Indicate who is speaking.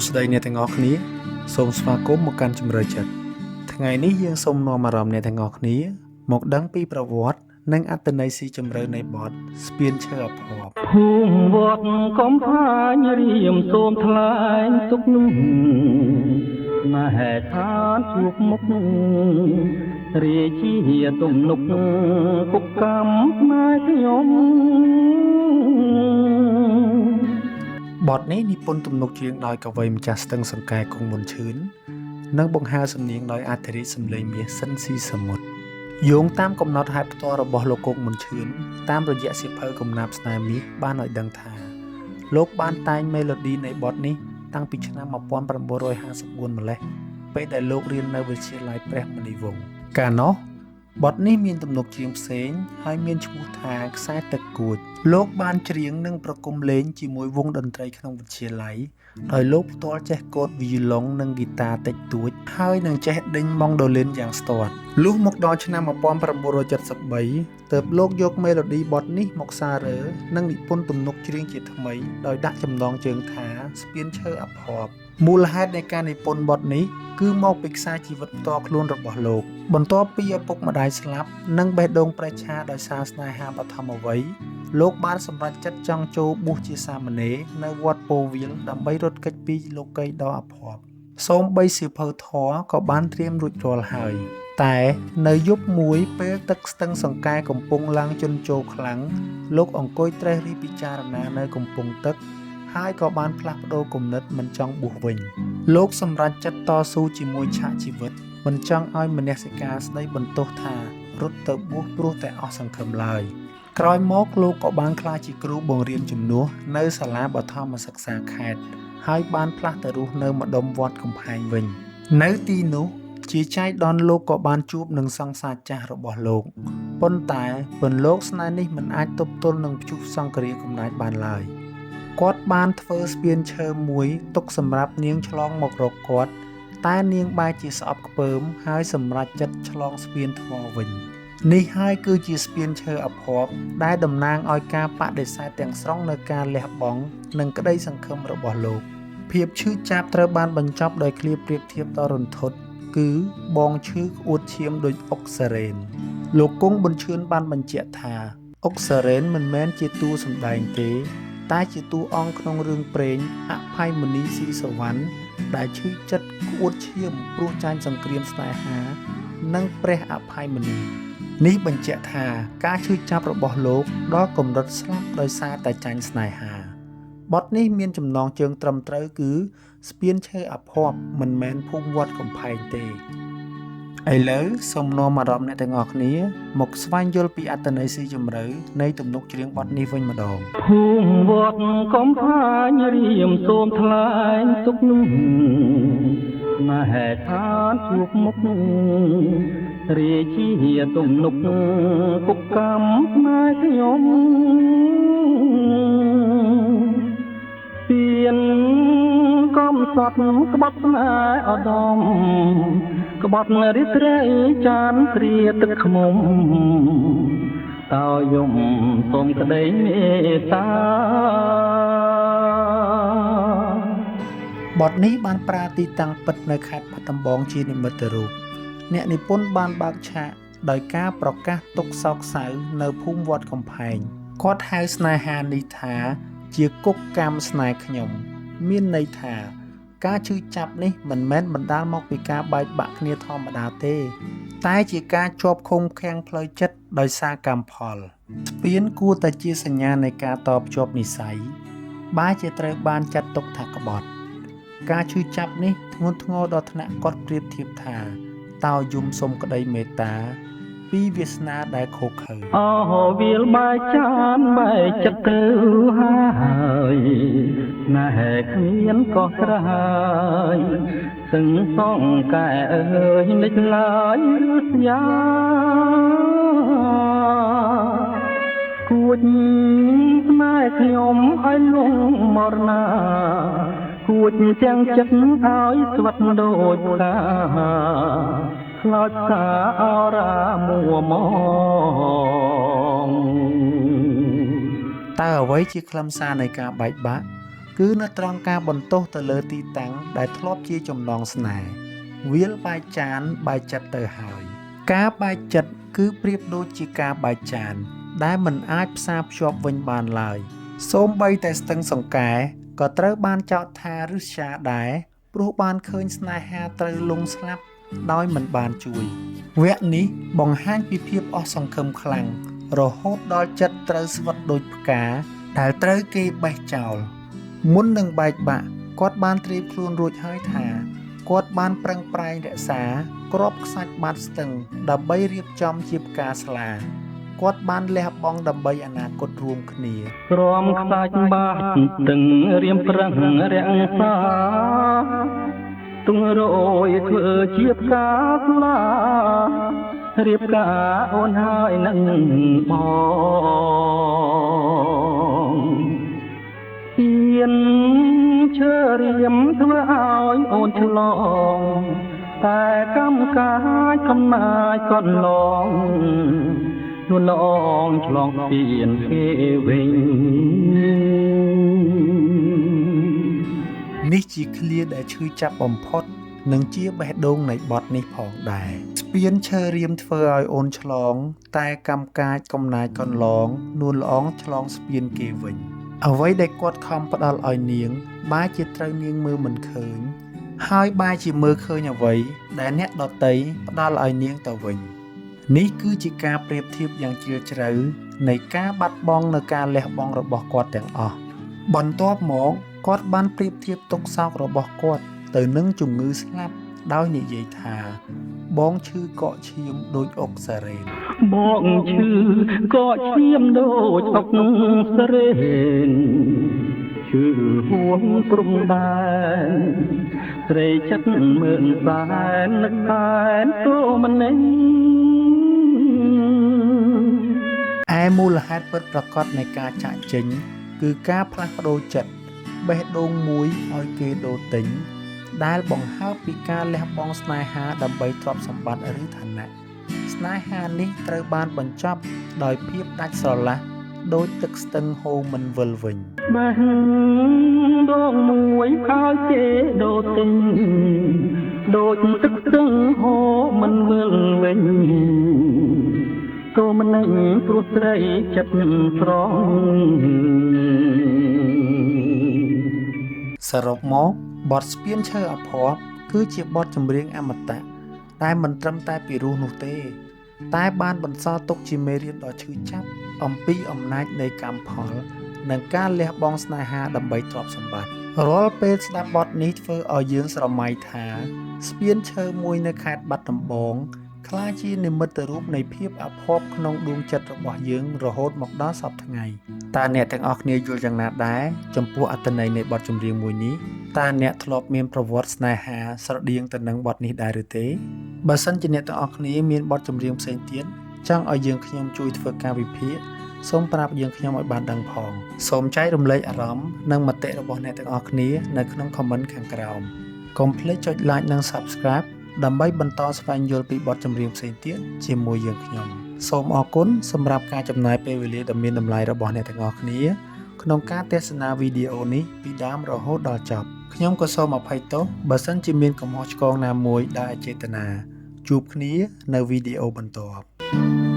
Speaker 1: ស្តីអ្នកទាំងអស់គ្នាសូមស្វាគមន៍មកកាន់ជំរឿចិត្តថ្ងៃនេះយើងសូមនាំអារម្មណ៍អ្នកទាំងអស់គ្នាមកដឹងពីប្រវត្តិនិងអត្ថន័យស៊ីជម្រៅនៃបទស្ពានឈើអភ័ព្វ
Speaker 2: ភូមិវត្តកំផាញរៀមសូមថ្លែងទុកនោះណែឋានជួបមុខរាជាទំនុកគុកកម្មផ្នែកខ្ញុំ
Speaker 1: បទនេះនិពន្ធទំនុកច្រៀងដោយកវីម្ចាស់ស្ទឹងសង្កែគង់ប៊ុនឈឿននិងបង្ហើរសំនៀងដោយអធិរាជសំឡេងមាសសិនស៊ីសមុទ្រយោងតាមកំណត់ហេតុផ្ទាល់របស់លោកគង់ប៊ុនឈឿនតាមរយៈសៀវភៅកំណាព្យស្នេហ៍មាសបានឲ្យដឹងថាលោកបានតែងមេឡូឌីនៃបទនេះតាំងពីឆ្នាំ1954ម្ល៉េះពេលដែលលោករៀននៅវិទ្យាល័យព្រះមុនីវង្សកាលនោះបទនេះមានទំនុកច្រៀងផ្សេងហើយមានឈ្មោះថាខ្សែទឹកគួចលោកបានច្រៀងនិងប្រគំលេងជាមួយវង់តន្ត្រីក្នុងវិទ្យាល័យដោយលោកផ្ទាល់ចេះកូតវីយូឡុងនិងហ្គីតាតិចតួចហើយនឹងចេះដេញម៉ង់ដូលីនយ៉ាងស្ទាត់លុះមកដល់ឆ្នាំ1973ទើបលោកយកមេឡូឌីបទនេះមកសាររើនិងនិពន្ធទំនុកច្រៀងជាថ្មីដោយដាក់ចំណងជើងថាស្ពានឈើអភ័ព្វមូលហេតុនៃការនិពន្ធបទនេះគឺមកពីខ្សែជីវិតផ្ទាល់ខ្លួនរបស់លោកបន្ទាប់ពីឪពុកម្ដាយស្លាប់និងបេះដូងប្រេះឆាដោយសារស្នេហាបឋមវ័យលោកបានសម្រេចចិត្តចង់ចូលបួសជាសាមណេរនៅវត្តពោធិ៍វាលដើម្បីរត់គេចពីលោកីយ៍ដ៏អភ័ព្វសូម្បីសៀវភៅធម៌ក៏បានត្រៀមរួចរាល់ហើយតែនៅយប់មួយពេលទឹកស្ទឹងសង្កែកំពុងឡើងជន់ជោរខ្លាំងលោកអង្គុយត្រេះរិះពិចារណានៅកំពង់ទឹកហើយក៏បានផ្លាស់ប្ដូរគំនិតមិនចង់បួសវិញលោកសម្រេចចិត្តតស៊ូជាមួយឆាកជីវិតមិនចង់ឲ្យមនសិការស្ដីបន្ទោសថារត់ទៅបួសព្រោះតែអស់សង្ឃឹមឡើយក្រោយមកលោកក៏បានក្លាយជាគ្រូបង្រៀនជំនួសនៅសាលាបឋមសិក្សាខេត្តហើយបានផ្លាស់ទៅរស់នៅម្ដុំវត្តកំផែងវិញនៅទីនោះជាចៃដន្យលោកក៏បានជួបនឹងសង្សារចាស់របស់លោកប៉ុន្តែពន្លកស្នេហ៍នេះមិនអាចទប់ទល់នឹងព្យុះសង្គ្រាកំណាចបានឡើយគាត់បានធ្វើស្ពានឈើមួយទុកសម្រាប់នាងឆ្លងមករកគាត់តែនាងបែរជាស្អប់ខ្ពើមហើយសម្រេចចិត្តឆ្លងស្ពានថ្មវិញនេះហើយគឺជាស្ពានឈើអភ័ព្វដែលតំណាងឲ្យការបដិសេធទាំងស្រុងនៅការលះបង់និងក្តីសង្ឃឹមរបស់លោកភាពឈឺចាប់ត្រូវបានបញ្ចប់ដោយឃ្លាប្រៀបធៀបដ៏រន្ធត់គឺបងឈឺក្អួតឈាមដូចអុកសារ៉េនលោកគង់ប៊ុនឈឿនបានបញ្ជាក់ថាអុកសារ៉េនមិនមែនជាតួសម្ដែងទេតែជាតួអង្គក្នុងរឿងព្រេងអភ័យមុនីស៊ីសវណ្ណដែលឈឺចិត្តក្អួតឈាមព្រោះចាញ់សង្គ្រាមស្នេហានិងព្រះអភ័យមុនីនេះបញ្ជាក់ថាការឈឺចាប់របស់លោកដល់កម្រិតស្លាប់ដោយសារតែចាញ់ស្នេហាបទនេះមានចំណងជើងត្រឹមត្រូវគឺស្ពានឈើអភ័ព្វមិនមែនភូមិវត្តកំផែងទេឥឡូវសូមនាំអារម្មណ៍អ្នកទាំងអស់គ្នាមកស្វែងយល់ពីអត្ថន័យស៊ីជម្រៅនៃទំនុកច្រៀងបទនេះវិញម្ដង
Speaker 2: ភូមិវត្តកំផាញរៀមសូមថ្លែងទុកនោះណែឋានជួបមុខរាជាទំនុកគុកកម្មផ្នែកខ្ញុំពៀនកំសត់ក្បត់ស្នេហ៍ឧត្តមក្បត់រាត្រីចានគ្រាទឹកខ្មុំតើយំសូមក្តីមេត្តា
Speaker 1: បទនេះបានប្រើទីតាំងពិតនៅខេត្តបាត់ដំបងជានិមិត្តរូបអ្នកនិពន្ធបានបើកឆាកដោយការប្រកាសទុក្ខសោកសៅនៅភូមិវត្តកំផែងគាត់ហៅស្នេហានេះថាជាគុកកម្មស្នេហ៍ខ្ញុំមានន័យថាការឈឺចាប់នេះមិនមែនបណ្ដាលមកពីការបែកបាក់គ្នាធម្មតាទេតែជាការជាប់ឃុំឃាំងផ្លូវចិត្តដោយសារកម្មផលស្ពានគួរតែជាសញ្ញានៃការតភ្ជាប់និស្ស័យបែរជាត្រូវបានចាត់ទុកថាក្បត់ការឈឺចាប់នេះធ្ងន់ធ្ងរដល់ថ្នាក់គាត់ប្រៀបធៀបថាតោយំសុំក្តីមេត្តាពីវាសនាដែលឃោរឃៅ
Speaker 2: អោវាលបែកចានបែកចិត្តទៅហើយណែគ្មានកោះត្រើយសឹងសងកែអើយនិចឡើយឬស្យាគួចស្នេហ៍ខ្ញុំឲ្យលងមរណាគួចទាំងចិត្តឲ្យស្វិតដូចផ្កាខ្លោចផ្កាអរាមួមង
Speaker 1: តើអ្វីជាខ្លឹមសារនៃការបែកបាក់ គឺ គឺនៅត្រង់ការបន្ទោសទៅលើទីតាំងដែលធ្លាប់ជាចំណងស្នេហ៍វាលបែកចានបែកចិត្តទៅហើយ ការបែកចិត្តគឺប្រៀបដូចជាការបែកចាន ដែលមិនអាចផ្សារភ្ជាប់វិញបានឡើយសូម្បីតែស្ទឹងសង្កែក៏ត្រូវបានចោទថាឫស្យាដែរព្រោះបានឃើញស្នេហាត្រូវលង់ស្លាប់ដោយមិនបានជួយ វគ្គនេះបង្ហាញពីភាពអស់សង្ឃឹមខ្លាំងរហូតដល់ចិត្តត្រូវស្វិតដូចផ្កាដែលត្រូវគេបេះចោល មុននឹងបែកបាក់គាត់បានត្រៀមខ្លួនរួចហើយថាគាត់បានប្រឹងប្រែងរក្សាគ្រាប់ខ្សាច់បាតស្ទឹងដើម្បីរៀបចំជាផ្កាស្លាគាត់បានលះបង់ដើម្បីអនាគតរួមគ្នា
Speaker 2: ក្រមខ្សាច់បាតទឹងរៀមប្រឹងរក្សាទុងរយធ្វើជាផ្កាស្លារៀបការអូនហើយនឹងបងទៀនឈើរៀមធ្វើឲ្យអូនឆ្លងតែកម្មកាយកំណាចកន្លងនួនល្អងឆ្លងទៀនគេវិញ
Speaker 1: នេះជាឃ្លាដែលឈឺចាប់បំផុត និងជាបេះដូងនៃបទនេះផងដែរស្ពានឈើរៀមធ្វើឲ្យអូនឆ្លង តែកម្មកាចកំណាចកន្លង នួនល្អងឆ្លងស្ពានគេវិញ អ្វីដែលគាត់ខំផ្ដល់ឲ្យនាង បែរជាត្រូវនាងមើលមិនឃើញ ហើយបែរជាមើលឃើញអ្វីដែលអ្នកដទៃផ្ដល់ឲ្យនាងទៅវិញ នេះគឺជាការប្រៀបធៀបយ៉ាងជ្រាលជ្រៅនៃការបាត់បង់នូវការលះបង់របស់គាត់ទាំងអស់ បន្ទាប់មកគាត់បានប្រៀបធៀបទុក្ខសោករបស់គាត់ទៅនឹងជំងឺស្លាប់ដោយនិយាយថា បងឈឺកកឈាមដូចអុកសារ៉េន
Speaker 2: បងឈឺកកឈាមដូចអុកសារ៉េនឈឺហួងព្រំដែនស្រីចិត្តមើលសែននឹកតែទោមនេះ
Speaker 1: ឯមូលហេតុពិតប្រាកដនៃការចាកចេញ គឺការផ្លាស់ប្ដូរចិត្តបេះដូងមួយឲ្យគេដូរទិញ ដែលបង្ហើបពីការលះបង់ស្នេហាដើម្បីទ្រព្យសម្បត្តិឬឋានៈស្នេហានេះត្រូវបានបញ្ចប់ដោយភាពដាច់ស្រឡះដូចទឹកស្ទឹងហូរមិនវិលវិញ
Speaker 2: បេះដូងមួយឲ្យគេដូរទិញដូចទឹកស្ទឹងហូរមិនវិលវិញទោមនឹងព្រោះស្រីចិត្តត្រង់
Speaker 1: សរុបមកបទស្ពានឈើអភ័ព្វគឺជាបទចម្រៀងអមតៈដែលមិនត្រឹមតែពីរោះនោះទេ តែបានបន្សល់ទុកជាមេរៀនដ៏ឈឺចាប់អំពីអំណាចនៃកម្មផល និងការលះបង់ស្នេហាដើម្បីទ្រព្យសម្បត្តិរាល់ពេលស្ដាប់បទនេះធ្វើឲ្យយើងស្រមៃថា ស្ពានឈើមួយនៅខេត្តបាត់ដំបងក្លាយជានិមិត្តរូបនៃភាពអភ័ព្វក្នុងដួងចិត្តរបស់យើងរហូតមកដល់សព្វថ្ងៃតើអ្នកទាំងអស់គ្នាយល់យ៉ាងណាដែរចំពោះអត្ថន័យនៃបទចម្រៀងមួយនេះតើអ្នកធ្លាប់មានប្រវត្តិស្នេហាស្រដៀងទៅនឹងបទនេះដែរឬទេបើសិនជាអ្នកទាំងអស់គ្នាមានបទចម្រៀងផ្សេងទៀតចង់ឲ្យយើងខ្ញុំជួយធ្វើការវិភាគសូមប្រាប់យើងខ្ញុំឲ្យបានដឹងផងសូមចែករំលែកអារម្មណ៍និងមតិរបស់អ្នកទាំងអស់គ្នានៅក្នុង comment ខាងក្រោមកុំភ្លេចចុច like និង Subscribe ដើម្បីបន្តស្វែងយល់ពីបទចម្រៀងផ្សេងទៀតជាមួយយើងខ្ញុំសូមអរគុណសម្រាប់ការចំណាយពេលវេលាដ៏មានតម្លៃរបស់អ្នកទាំងអស់គ្នាក្នុងការទស្សនាវីដេអូនេះពីដើមរហូតដល់ចប់ខ្ញុំក៏សូមអភ័យទោសបើសិនជាមានកំហុសឆ្គងណាមួយដោយអចេតនាជួបគ្នានៅវីដេអូបន្ទាប់។